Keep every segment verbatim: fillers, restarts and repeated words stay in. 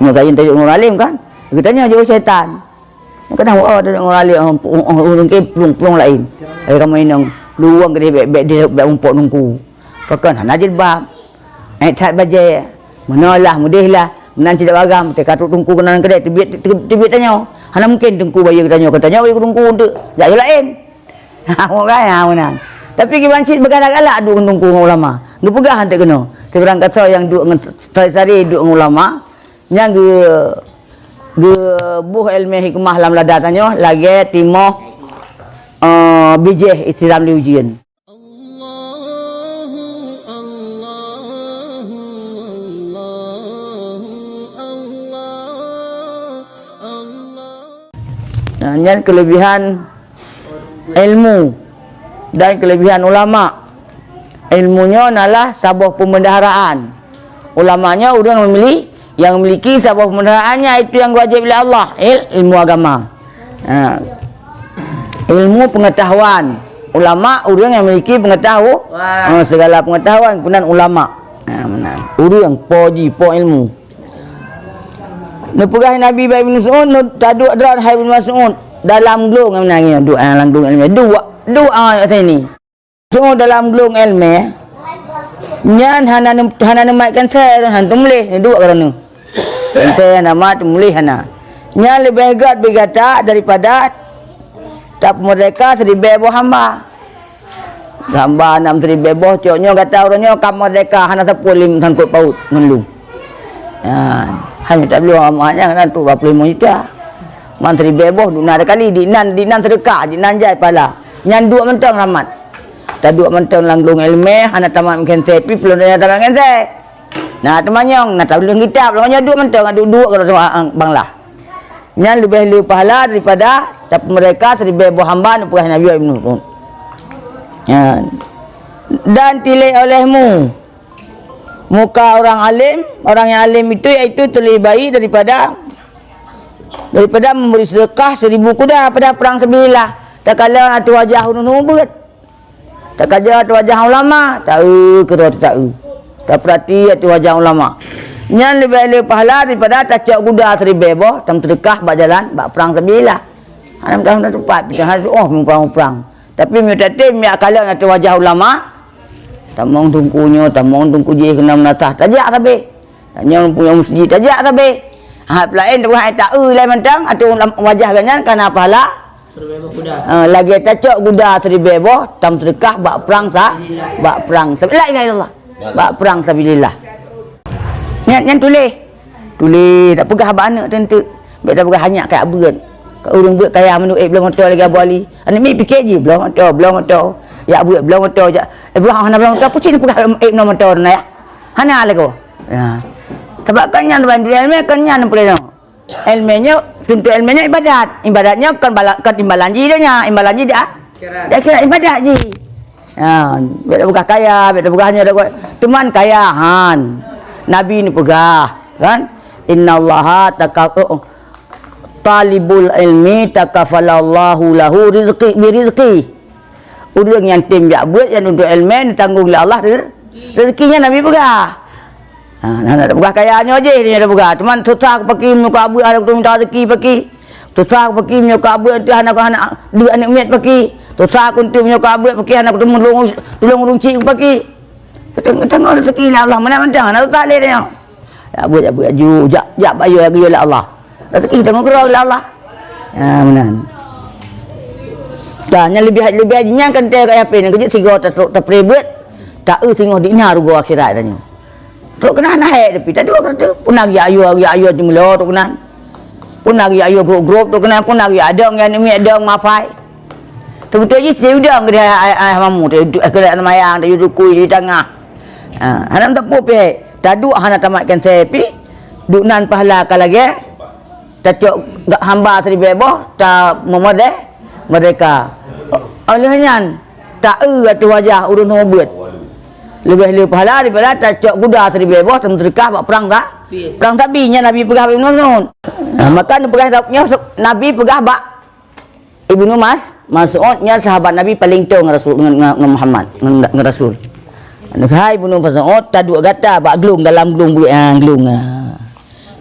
Nyoe kayém taduek ngon ureueng alim kan? Geutanyoe jeuet syaitan. Kadang, oh, taduek ngon ureueng alim, oh, oh, oh, ureueng ke plueng-plueng laén. Hai kamoe inong, luwang keudeh bèk, bèk di, bèk umpok teungku. Pakon hana jilbab. Ék that bajèe. Meunoe lah, meudeh lah. Meunan cit agam, teuka trok teungku keunan keudeh, teubiet, teubiet tanyoe. Hana mungken teungku bayeue geutanyoe, geutanyoe bayeue teungku enteuk. Jak laén. Ha, meunan, ha, meunan. Tapi kiban cit beugalak-galak duek ngon teungku ngon ulama. Geupeugah hanté keunoe. Sibarang kasoe nyang duek ngon sari-sari duek ngon ulama, nyang geu-, geuboh ileumèe hikmah lam lada tanyoe lagèe timoh, eh, bijèh Islam liujeuen. Allahu, Allahu, Allahu, Allah, Allah. Nah, nyan keulebihan ilmu dan keulebihan ulama. Ilmu nyoe nalah saboh peumeundaharaan. Ulama nyoe ureueng memili-, nyang memiliki saboh peumeundaharaan nyan, itu nyang geuwajéb lé Allah, il-, ilmu agama. Ha. Ilmu pengetahuan. Ulama ureueng nyang memiliki pengetahu-, Wah. ha, segala pengetahuan, keunan ulama. Ha, meunan. Ureueng po ji, po ilmu. Neupeugah Nabi bak Ibnu Mas'ud, "Taduek droe hai Ibnu Mas'ud dalam glông," meunan nyan, duek, ah, lam glông ileumèe. Duek, duek, ah, kat sini. Cuma dalam glông ileumèe nyan hana nem-, hana neumat kensèe, hana teumuléh, duek droeneuh. Kensèe hana mat, teumuléh hana. Nyan leubeh gèt bagi gata daripada tapeumeurdeka siribèe boh hamba. Hamba nam siribèe boh, cok nyoe gata uroe nyoe ka meurdeka, hana sapeue lé sangkot paut ngon lôn. Nyan, hana tabloe amat nyan, kan tu dua puluh lima juta. Man siribèe boh, dua kali, di nan, di nan seudeukah, di nan jai pahala. Nyan duek mantong rahmat. Taduek mantong lam glông ileumèe, hana tamat meukhensèe, pih peulom donya tamat meukhensèe. Na teumanyong, na tauleueng kitab, lam nyoe duek mantong, duek-duek keu Rasul, ah, ah, bang lah. Nyan leubeh le pahala daripada tapeumeurdeka siribèe boh hamba neupeugah Nabi Ibnu Mas'ud. Nyan. Dan tilék olehmu muka orang alim, orang yang alim itu yaitu terlebih baik daripada, daripada memberi sedekah seribu kuda pada perang sabilillah. Takalon ateueh wajah ureueng ubeuet. Takaja ateueh wajah ulama, taeu keudroe taeu. Tapeurati ateueh wajah ulama. Nyan leubeh le pahala daripada tacok guda siribèe boh, tameuseudeukah bak jalan, bak prang sabilillah. Hana meutuah teumpat, pih hana tuoh muprang-muprang. Tapi meunyoe tatem jak kalon ateueh wajah ulama, tamong teungku nyoe, tamong teungku jih keunan meunasah, tajak sabe. Nyoe punya meuseujid tajak sabe. Ha, peulaén tu hai taeu ilai mantong ateueh ulam-, wajah geuh nyan kana pahala. Siribèe boh kuda. Ha, lagèe tacok guda siribèe boh, tameuseudeukah bak prang sa-, bak prang sa-, la ilaha illallah. Bak prang sabilillah. Nyan, nyan tuléh. Tuléh, tapeugah bak aneuk teuntèe. Bèk tapeugah hanyak kaya beuet. Ka ureueng beuet kaya meunurot, eh, bloe moto lagèe Abu Ali. Aneuk miet piké jih, bloe moto, bloe moto. Jak beuet, bloe moto, jak. Eh, bloe hana bloe moto, peue cit neupeugah, eh, bloe moto na, ya. Hana lagoe. Ya. Sabab kon nyan ban dunia ilmu, kon nyan peureunoe. Ilmu nyoe, tuntut ilmu nyoe ibadat. Ibadat nyoe kon bala-, kon timbalan jih donya, imbalan jih di a-, di akhirat ibadat jih. Ha, bèk tapeugah kaya, bèk tapeugah nyoe, tapeugah, teuma kaya, han. Nabi neupeugah, kan? "Innallaha taka-, oh, talibul ilmi takafalallahu lahu rizqi, bi rizqi." Ureueng nyang tem jak beuet, nyang nuntut ilmu, neutanggong lé Allah re-, rezeki nyan Nabi peugah. Ha, nah, nah, peugah kaya nyoe jih, nyoe peugah. Cuman susah paki meunyoe ka beuet, hana kuminta rezeki paki. Susah paki meunyoe ka beuet, hana, hana deuk aneuk miet paki. Susah kuntu meunyoe ka beuet paki, hana kutulông, tulông ureueng chik paki. Tang-, tanggong rezeki lé Allah, mana mantong, hana susah lé nyoe. Jak beuet, jak beuet, ju, jak, jak bak yue, jak geuyue lé Allah. Rezeki tanggong keudroe lé Allah. Ha, meunan. Ka, nyan leubeh, leubeh nyan kan teuka yapé, nyan keujeuet sigoe ta-, tapreh beuet, taeu singoh di na rugoe akhirat tanyoe. Trok keunan hana hék tapi, taduek keu tu. Puna geujak yue, geujak yue jeumeulo trok keunan. Puna geujak yue grôp-grôp trok keunan, puna geujak dong, ya, nyan miet dong, mafai. Teubeutôi jih, teuudang keudeh ayah, ayah mamu, teu-, keudeh seumayang, teu-, teuduek di tangah. Ha, hana meuteupeu pih, taduek hana tamat kensèe pih, duek nan pahala ka lagèe, tacok ga-, hamba siribèe boh, tameumerdeh-, merdeka. Óh lheueh nyan, taeu ateueh wajah ureueng ubeuet. Leubeh le pahala daripada tacok guda siribèe boh, tameuseudeukah bak prang sa-, prang sabi, nyan Nabi peugah bak Ibnu Mas'ud. Ha, maka neupeugah nyoe, Nabi peugah bak Ibnu Mas-, Mas'ud nyan sahabat Nabi paleng toe ngon Rasul, ngon, ngon, ngon Muhammad, ngon, ngon Rasul. Hai Ibnu Mas'ud, taduek gata bak glông, dalam glông beuet, ha, glông, ha.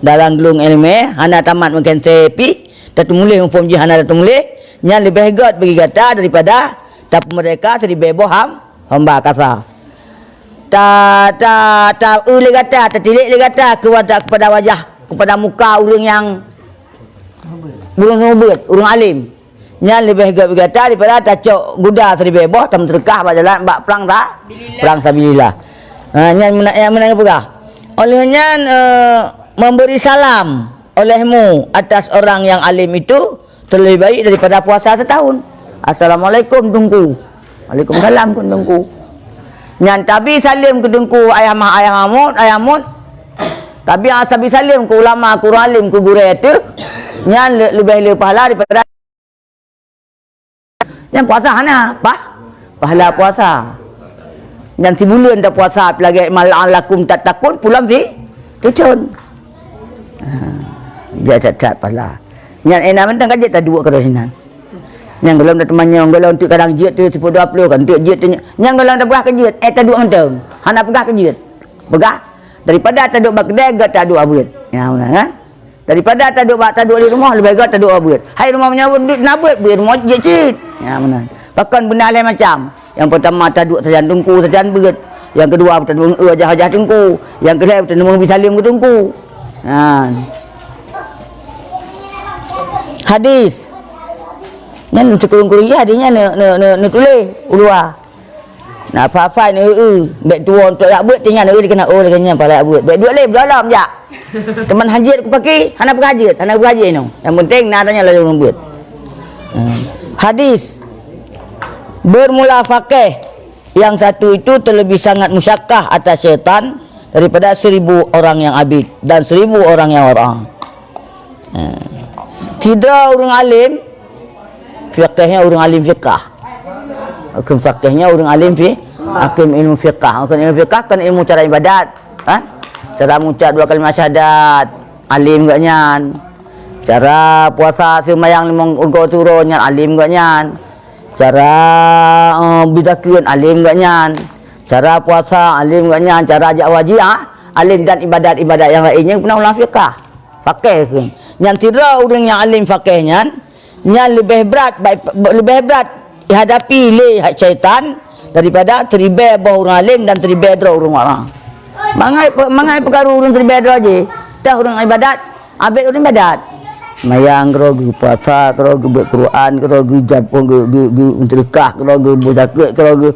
dalam geulong ileumèe, hana tamat meukeunse pih, tateumuléh muphom jih hana tateumuléh, nyan leubeh gét bagi gata daripada tapeumerdeka siribèe boh ham-, hamba kasa. Ta, ta, ta, eu lé gata, tatilék lé gata keupada, keupada wajah, keupada muka ureuëng nyang, ureuëng seumeubeuet, ureuëng além. Nyan leubeh gét bagi gata daripada tacok guda siribèe boh, tameuteureukah bak jalan, bak prang sa-, prang sabilillah. Ha, nyan meunan, nyan meunan geupeugah. Óh lheueh nyan, eh, memberi salam olehmu atas orang yang alim itu terlebih baik daripada puasa setahun. "Assalamualaikum, Teungku." "Waalaikumsalam," kheun Teungku. Nyan tabi saleuem keu Teungku, Ayah Ma-, Ayah Mahmud, Ayah Mut. Tabi, ah, tabi saleuem keu ulama, keu ureuëng além, keu gurèe teuh. Nyan le-, leubeh le pahala daripada Nyan puasa hana, pah-, pahala puasa. Nyan sibuleuen tapuasa, pih lagèe "La'allakum tattaqun", pulam si tuchon. Ha, jak that-that pahala. Nyan éh na mantong ka jeuet taduek keudroe sinan. Nyan gohlom tateumanyong, gohlom teuk kadang jeuet teuh siploh dua ploh, kan teuk jeuet teuh nyan. Nyan gohlom tapeugah ka jeuet, éh taduek mantong. Hana peugah ka jeuet. Peugah, daripada taduek bak keudè, gét taduek bak beuet. Nyan meunan, kan? Daripada taduek bak, taduek di rumoh, leubeh gét taduek bak beuet. Hai rumoh meunyoe na beuet, beuet rumoh jeuet cit. Ya, meunan. Pakon beuna lhèe macam. Nyang peurtama taduek sajan teungku, sajan beuet. Nyang keudua taduek eu wajah-wajah teungku. Nyang keulhèe taduek bi saleuem keu teungku. Nah. Hadis. Nyan sikureueng-kureueng jih hadis nyan ne, ne, ne, neutuléh u luwa. Na hafai-hafai neu eu, bèk tuwo untuk jak beuet, tinggai neu eu dikeue na, oh, lagèe nyan pahala jak beuet. Bèk duek lé, beudôh lom jak. Teuma hajat kupaki, hana peugah hajat, hana peugah hajat inoe. Nyang penting na tanyong laju ureueng beuet. Hmm. Hadis. Bermula faqih yang satu itu terlebih sangat musyakkah atas syaitan daripada seribu orang yang abid dan seribu orang yang wara'. Ha. Sidroe ureueng além, faqih nyan ureueng além fiqah. Hakim faqih nyan ureueng além fi-, hakim ilmu fiqah. Hakim ilmu fiqah kan ilmu cara ibadat, kan? Cara mengucap dua kalimat syahadat, além geuh nyan. Cara puasa seumayang limong uroe siuroe nyan, além geuh nyan. Cara, eh, beuzakeuet, além geuh nyan. Cara puasa, além geuh nyan. Cara jak haji, ah, além, dan ibadat-ibadat nyang laén nyan peunoh lam fiqah. Faqih kheun. Nyan sidroe ureueng nyang além faqih nyan, nyan leubeh brat, ba-, leubeh brat ihadapi lé syaitan daripada siribèe boh ureueng além dan siribèe droe ureueng wara'. Mangat pe-, mangat peukaru ureueng siribèe droe jih, teuh ureueng ibadat, abét ureueng ibadat. Seumayang keudroe geuh, puasa keudroe geuh, beuet Quran keudroe geuh, jap-, geu-, geu-, geu-, meuseudeukah keudroe geuh, beuzakeuet keudroe geuh,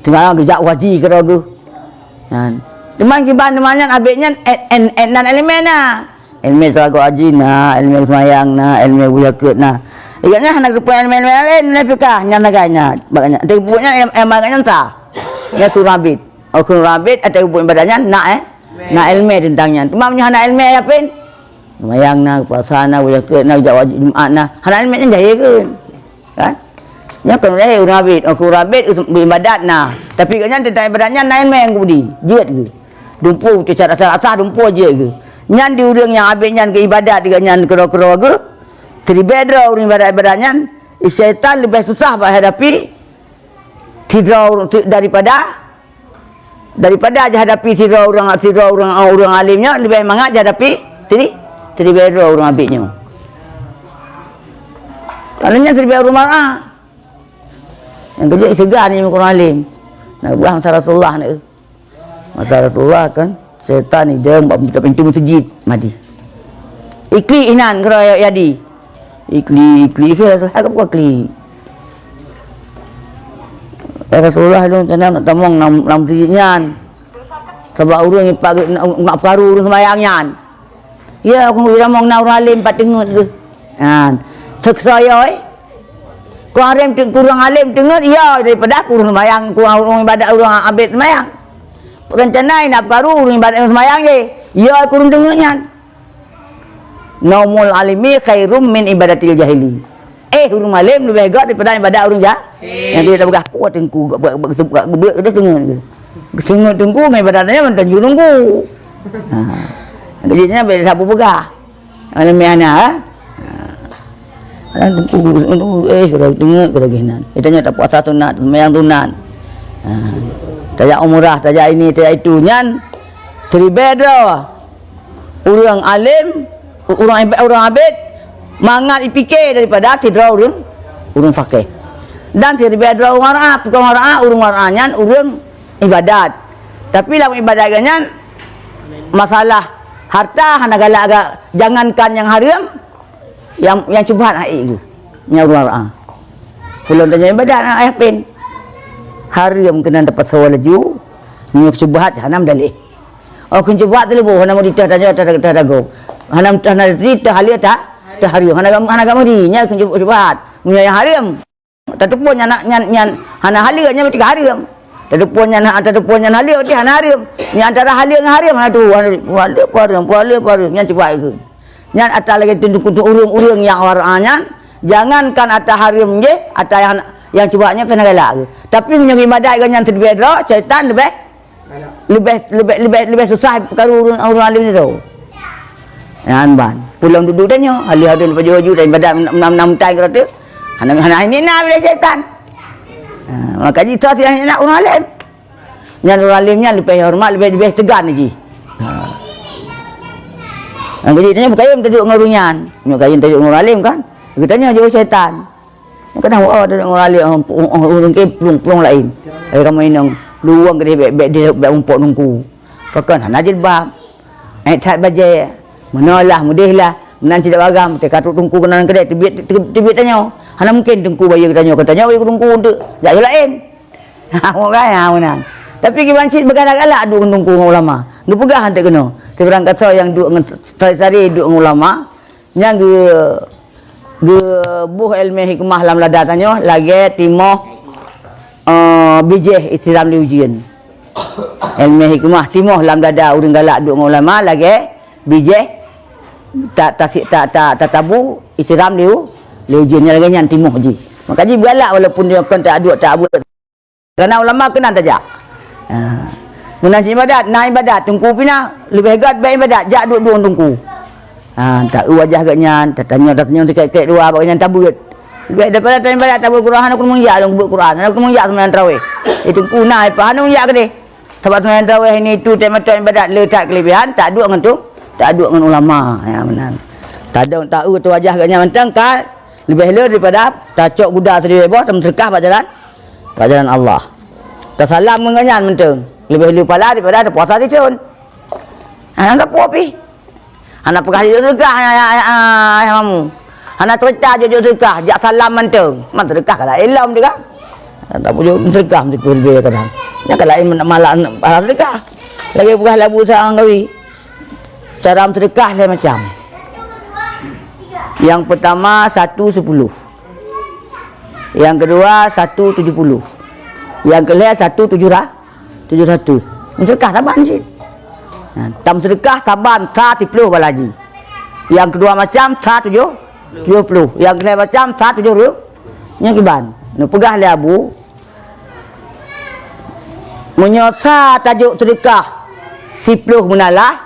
teuma geujak haji keudroe geuh. Nyan. Teuma kiban teuma nyan abét nyan, eh, eh, eh, nan ileumèe na. Ileumèe sagoe haji na, ileumèe seumayang na, ileumèe beuzakeuet na. Ingat nyan hana geupeu ileumèe-ileumèe laén, ileumèe fiqah nyan sagai nyan. Bak nyan, teupeue nyan, em-, em-, bak nyan sa. Nyan ureueng abét. Oh, ureueng abét ateueh buet ibadat nyan na, eh? Na ileumèe teuntang nyan. Teuma meunyoe hana ileumèe, ya pen? Seumayang na, puasa na, beuzakeuet na, jak haji Jumat na. Hana ileumèe nyan jahé kheun. Kan? Nyan kon jahé ureueng abét, oh, ureueng abét beuibadat na. Tapi gobnyan teuntang ibadat nyan na ileumèe nyang geubri. Jeuet geuh. Dumpeue syarat-syarat sah, dumpeue jeuet geuh. Nyan di ureueng nyang abét nyan geuibadat di gobnyan keudroe-keudroe geuh. Siribèe droe ureueng ibadat-ibadat nyan, syaitan leubeh susah bak hadapi sidroe ureueng, daripada Daripada jihadapi sidroe ureueng, sidroe ureueng, ureueng além nyoe, leubeh mangat jihadapi siri-, siribèe droe ureueng abét nyoe. Karena nyan siribèe ureueng mara. Nyang keujeuet seugan nyoe ureueng além. Nah, buah masa Rasulullah na. Masa Rasulullah kan, setan idong bak pintoe meuseujid, Mahdi. Iklik inan keudroe jadi. Iklik, iklik, iklik, Rasulullah ka buka klik. Ya Rasulullah, lôn tanyong nak tamong lam, lam sujud nyan. Sabab ureueng ipak nak, nak peukaru ureueng seumayang nyan. Ya, aku tamong na ureueng além pat teungeut tu. Ha, seksa ya, eh. Kau além tu, ureueng além teungeut, ya, daripada aku ureueng seumayang, aku ureueng ibadat, ureueng abét seumayang. Rencana nak peukaru ureueng ibadat seumayang je. Ya, aku ureueng teungeut nyan. Naumul alimi khairum min ibadatil jahili. Eh, ureueng além leubeh gét daripada ibadat ureueng jah-, nyang dia dah peugah, "Puah teungku, gak, gak, gak, gak, gak, gak, gak, gak, gak, teungku ngon ibadat nyan mantong jurungku." Ha. Jadi nyan beda sapu peugah. Além hana, ha? Ha. Kadang teungku, eh, kalau teungeut, kalau geuh nan. Kita nyoe tak puasa sunat, sembahyang sunat. Ha. Tajak umrah, tajak ini, tajak itu. Nyan, siribèe droe. Ureuëng além, ureuëng iba-, ureuëng abét, mangat jipike daripada sidroe ureuëng, ureuëng fakeh. Dan sidroe ureuëng waraa, peue kheun waraa, ureuëng waraa nyan ureuëng ibadat. Tapi lam ibadat geuh nyan, masalah harta hana galak ga-, jangankan nyang hareuem, nyang, nyang syubhat hana ék geuh. Nyang ureuëng waraa. Ulôn tanyoe ibadat, ayah pen. Hareuem keunan tapasoe laju, meunyoe syubhat hana meudaléh. Oh, kheun syubhat teuleuboh, hana meuditah tanyoe, tah, tah, tah, tago. Hana, hana meuditah haleue tah, tah hareuem. Hana gam-, hana gameuri, nyan kheun syub-, syubhat. Meunyoe nyang hareuem, tateupeue nyan, nyan, nyan hana haleue, nyan berarti ka hareuem. Tateupeue nyan, tateupeue nyan haleue, berarti hana hareuem. Nyan antara haleue ngon hareuem, hana tuhu, hana tuhu. Haleue, hareuem, haleue, hareuem. Nyan syubhat kheun. Nyan ata lagée tu, tu, tu ureuëng-ureuëng nyang waraa nyan, jangankan ata hareuem jih, ata nyang, nyang syubhat nyan pih hana galak geuh. Tapi meunyoe ibadat geuh nyan sidroe droe, syaitan leubeh Leubeh, leubeh, leubeh, leubeh susah peukaru ureuëng, ureuëng além sidroe. Nyan ban. Peue lom dudoe tanyoe, haleue hadon pajoh-joh dan ibadat nam, nam, nam tai keureuta. Hana, hana, hana na bila syaitan. Ha, maka jih toh siah na ureuëng além. Nyan ureuëng além nyan leubeh horeumat, leubeh, leubeh teugan jih. Ha. Nyang keuji tanyoe bukayém taduek ngon ureuëng nyan. Nyoe kayém taduek ngon ureuëng além kan? Geutanyoe jeuet syaitan. Kadang, oh, ada ureuëng além, oh, oh, oh, ureuëng ke plueng-plueng laén. Lagée kamoe inong, luwang keudeh bék, bék, bék, bék umpok teungku. Pakon hana jilbab. Ék that bajée. Meunoe lah, meudeh lah. Meunan cit bagam, teuka trok teungku keunan keudeh, teubiet, teubiet tanyoe. Hana mungken teungku bayeue keu tanyoe, keu tanyoe bayeue keu teungku teuk. Jak yue laén. Ha, meunan. Tapi kiban cit beugalak-galak duek ngon teungku ngon ulama. Geupeugah hanteuk keunoe. Sibarang gasoe nyang duek ngon sari-sari duek ngon ulama, Nyang geu-, geuboh iéleumé hikmah lam dada tanyoe lagée timoh, eh, bijéh isiram lé ujeuen. Iéleumé hikmah timoh lam dada ureuëng galak duek ngon ulama lagée bijéh ta-, ta-, ta-, ta-, tatabu isiram lé u-, lé ujeuen, nyang lagée nyan timoh jih. Maka jih beugalak walaupun nyoe kon taduek, tabuet. Karena ulama keunan tajak. Ha. Meunan cit ibadat, na ibadat, teungku pih na, leubeh göt bék ibadat, jak duek-duek ngon teungku. Ha, ta-eu wajah geuhnyan, tatanyong, tatanyong sikét-sikét dua, bak geuhnyan tabeuet. Leubeh daripada ta ibadat, tabeuet Quran, hana keuneuk jak lôn beuet Quran, hana keuneuk jak seumayang tarawih. Eh, teungku na, eh, pah hana jak keudeh. Sabab seumayang tarawih ini tu, tema tu ibadat le that keulebihan, taduek ngon teung-, taduek ngon ulama. Ya, meunan. Tadong, ta-eu tu wajah geuhnyan mantong ka leubeh le daripada tacok guda sideh boh, tameuseudeukah bak jalan Bak jalan Allah. Tasalam ngon gobnyan mantong. Leubeh le pahala daripada tapuasa sithon. Hana tapuoh pih. Hana peugah jok seudeukah, ya, ya, ya, ya, ya, mamu. Hana cerita jok, jok seudeukah, jak salam mantong. Man seudeukah ka laén lom teuka. Hana tapuoh jok seudeukah meusiplôh ribèe kadang. Nyan ka laén malak pahala seudeukah. Lagèe peugah labu Saang Gawi. Cara meuseudeukah lhèe macam. Yang pertama, satu sepuluh. Yang kedua, satu tujuh puluh. Yang kelhèe, satu tujuh ra-, tujuh ratus. Meuseudeukah saban cit. Nah, tameuseudeukah saban sa siplôh balaji. Yang kedua macam, sa tujuh, tujuh puluh. Yang kelhèe macam, sa tujoh ru-, nyoe kiban. Neupeugah lé Abu, Meunyoe sa tajok seudeukah siplôh meunalah,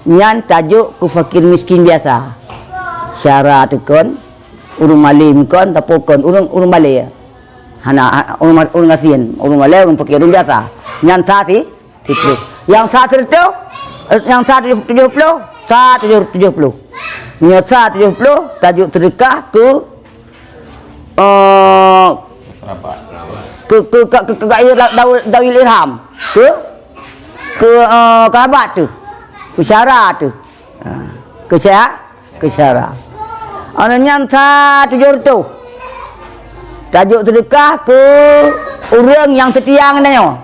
nyan tajok keu fakir miskin biasa. Syara teuh kon, ureueng malém kon, sapeue kon, ureueng, ureueng balè. Hana, ha, ureueng ma-, ureueng gasien, ureueng balè, ureueng fakir, ureueng biasa. Nyan sa si-, siplôh. Nyang sa sireutôh, eh, nyang sa tujoh, tujoh ploh, sa tujoh, tujoh ploh. Meunyoe sa tujoh ploh, tajok seudeukah keu Eh, keu, keu, keu, keu, keu, keu, Dawi-, Dawil Irham. Keu, keu, eh, kerabat teuh. Keu syara teuh. Ha, keu sya-, keu syara. Aneuk nyan sa tujoh reutôh. Tajok seudeukah keu ureueng nyang seutia ngon tanyoe.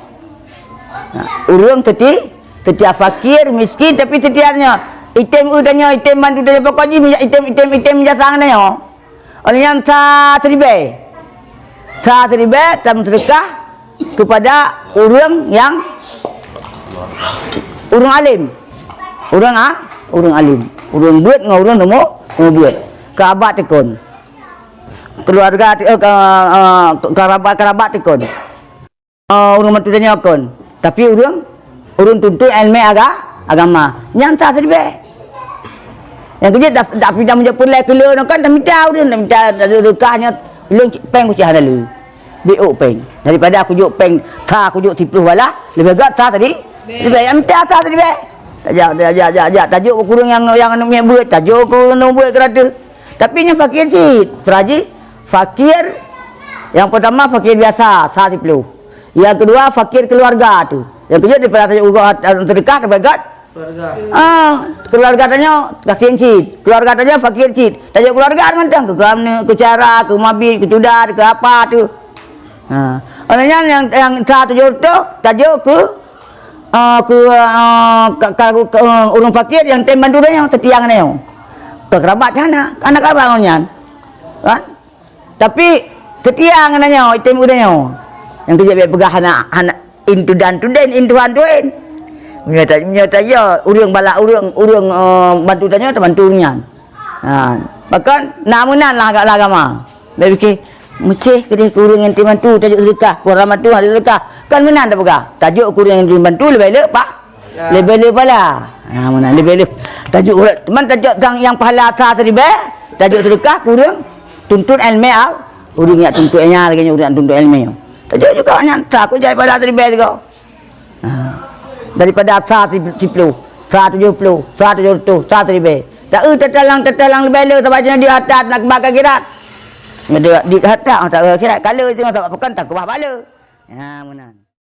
Ha, ureueng seuti-, seutia fakir, miskin, tapi seutia nyoe. Item eu tanyoe, item bantu tanyoe, pokok jih item, item, item jasa ngon tanyoe. Oleh nyan sa siribèe. Sa siribèe tameuseudeukah keupada ureueng nyang, ureueng além. Ureueng a-, ureueng além. Ureueng beuet ngon ureueng teumu-, teumeubeuet. Kerabat teuh kon. Keluarga teuh, eh, ke-, eh, kerabat-kerabat teuh kon. Eh, ureueng mantong tanyoe kon. Tapi ureueng, ureueng tuntut ileumèe aga-, agama. Nyan sa siribèe. Nyang keujeuet dak, dak pih dak meujak peureulèe keu lôn kon, dak mita ureueng, dak mita seudeukah nyoe, lôn péng kucah hana lé. Beuôk péng. Daripada kujok péng, sa kujok siplôh balah, leubeh göt sa tadi. Leubeh nyang mita sa siribèe. Tajak, tajak, jak, jak, tajok keu ureuëng nyang, nyang aneuk miet beuet, tajok keu ureuëng beuet keu ateueh. Tapi nyan fakir cit. Peue jih, fakir nyang peurtama fakir biasa, sa siploh. Nyang keudua fakir keuluwarga tu. Nyang keujeuet daripada tajok uroe seudeukah, daripada Keuluwarga. Ah, keuluwarga tanyoe gasien cit, keuluwarga tanyoe fakir cit. Tajok keuluwarga mantong keu, keu aneuk, keu cara, keu mabit, keu tuda, keu apa tu. Ha. Oleh nyan nyang, nyang sa tujoh reutôh tajok keu, ah, keu, ah, ka, ka, keu ureuëng fakir nyang tem bantu tanyoe, teutiang tanyoe. Keu keurabat hana, hana keurabat ngon nyan. Kan? Tapi seutia ngon tanyoe, item u tanyoe. Nyang keujeuet bèk peugah hana, hana intudan tuden, intuhan tuen. Meunyoe ta-, meunyoe ta-, ya, ureuëng balak ureuëng, ureuëng, eh, bantu tanyoe, tabantu ureuëng nyan. Ha, bahkan na meunan lah agak agama. Bèk pike, meucéh keudeh keu ureuëng nyang tem bantu, tajok seudeukah, keu ureuëng bantu, tajok seudeukah. Kan meunan tapeugah, tajok keu ureuëng nyang tem bantu, leubeh le pa-, Ya. Leubeh le pahala. Ha, meunan, leubeh le. Tajok urat, man tajok sang nyang pahala sa siribèe, tajok seudeukah keu ureuëng tuntut iéleumé au. Ureuëng nyang tuntut iéleumé, lagèe nyoe ureuëng nyang tuntut iéleumé nyoe. Tajok juga nyan, sa ku jai pahala siribèe sigoe. Ha. Daripada sa si-, siploh, sa tujoh ploh, sa tujoh reutôh, sa siribèe. Ta eu tatalang-tatalang leubeh le, sabab jih di atas nak keubah akhirat. Di, di atas, tak akhirat. Kalau itu, sabab bukan tak keubah bala. Ha, meunan.